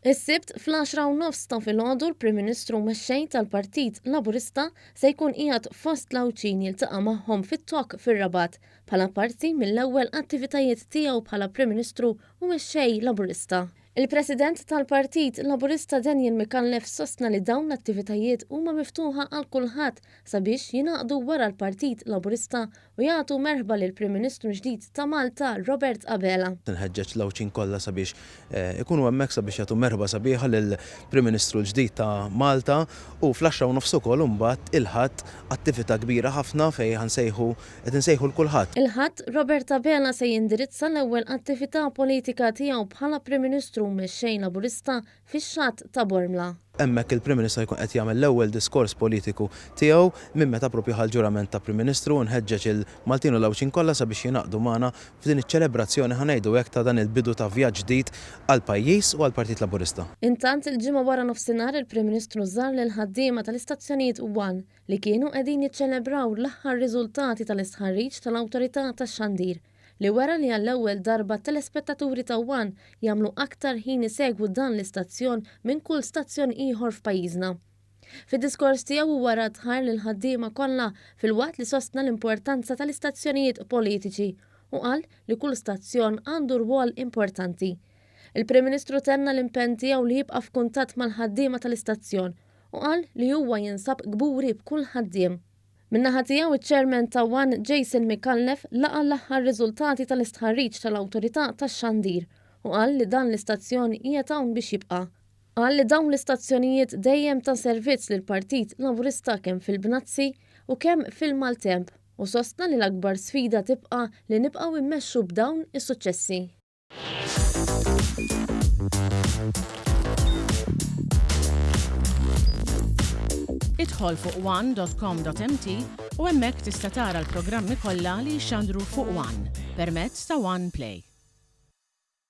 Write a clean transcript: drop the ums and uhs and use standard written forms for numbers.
Is-Sibt fl-għaxra u nofs ta' filgħodu l-Prim Ministru u Mexxej tal-Partit Laburista se jkun qiegħed fost l-Għawdxin jiltaqa' magħhom fit-Tokk fir-Rabat bħala parti mill-ewwel attivitajiet tiegħu bħala Prim Ministru u Mexxej Laburista. Il-President tal-Partit Laburista Daniel Micallef sostna li dawn l-attivitajiet huma miftuħa għal kulħadd sabiex jingħaqdu wara l-Partit Laburista u jagħtu merħba lill-Prim Ministru ġdid ta' Malta Robert Abela. Inħeġġeġ l-Għawdxin kollha sabiex ikunu hemmhekk sabiex jagħtu merħba sabiħa lill-Prim Ministru l-ġdid ta' Malta u fl-għaxra u nofs ukoll imbagħad il-Ħadd attività kbira ħafna fejn ħa nsejħu qed insejħu 'l kulħadd. Il-Ħadd, Robert Abela se jindirizza l-ewwel attività politika tiegħu bħala Prim Ministru u Mexxej Laburista fix-Xatt ta' Bormla. Hemmhekk il-Prim Ministru jkun qed jagħmel l-ewwel diskors politiku tiegħu minn meta proprju ħa l-ġurament ta' Prim Ministru u nħeġġeġ il-Maltin u l-Għawdxin kollha sabiex jingħaqdu magħna f'din iċ-ċelebrazzjoni ħa ngħidu hekk ta' dan il-bidu ta' vjaġġ ġdid għall-pajjiż u għall-Partit Laburista. Intant, il-Ġimgħa wara nofsinhar il-Prim Ministru żar lill-ħaddiema tal-istazzjonijiet one li kienu qegħdin jiċċelebraw l-aħħar riżultati tal-istħarriġ tal-Awtorità tax-Xandir. li wera li għall-ewwel darba t-telespettaturi ta' one jagħmlu aktar ħin isegwu dan l-istazzjon minn kull stazzjon ieħor f'pajjiżna. Fid-diskors tiegħu huwa radd ħajr lill-ħaddiema kollha filwaqt li sostna l-importanza tal-istazzjonijiet politiċi u qal li kull stazzjon għandu rwol importanti. Il-Prim Ministru tenna l-impenn tiegħu li jibqa' f'kuntatt mal-ħaddiema tal-istazzjon u qal li huwa jinsab kburi b'kull ħaddiem. Min-naħa tiegħu iċ-Chairman ta' one Jason Micallef laqa' l-aħħar riżultati tal-istħarriġ tal-Awtorità tax-Xandir u qal li dan l-istazzjon qiegħed hawn biex jibqa'. Qal li dawn l-istazzjonijiet dejjem ta servizz lill-Partit Laburista kemm fil-bnazzi u kemm fil-maltemp u sostna li l-akbar sfida tibqa' li nibqgħu immexxu b'dawn is-suċċessi. Idħol fuq one.com.mt u hemmhekk tista' tara l-programmi kollha li jixxandru fuq One permezz ta' One Play.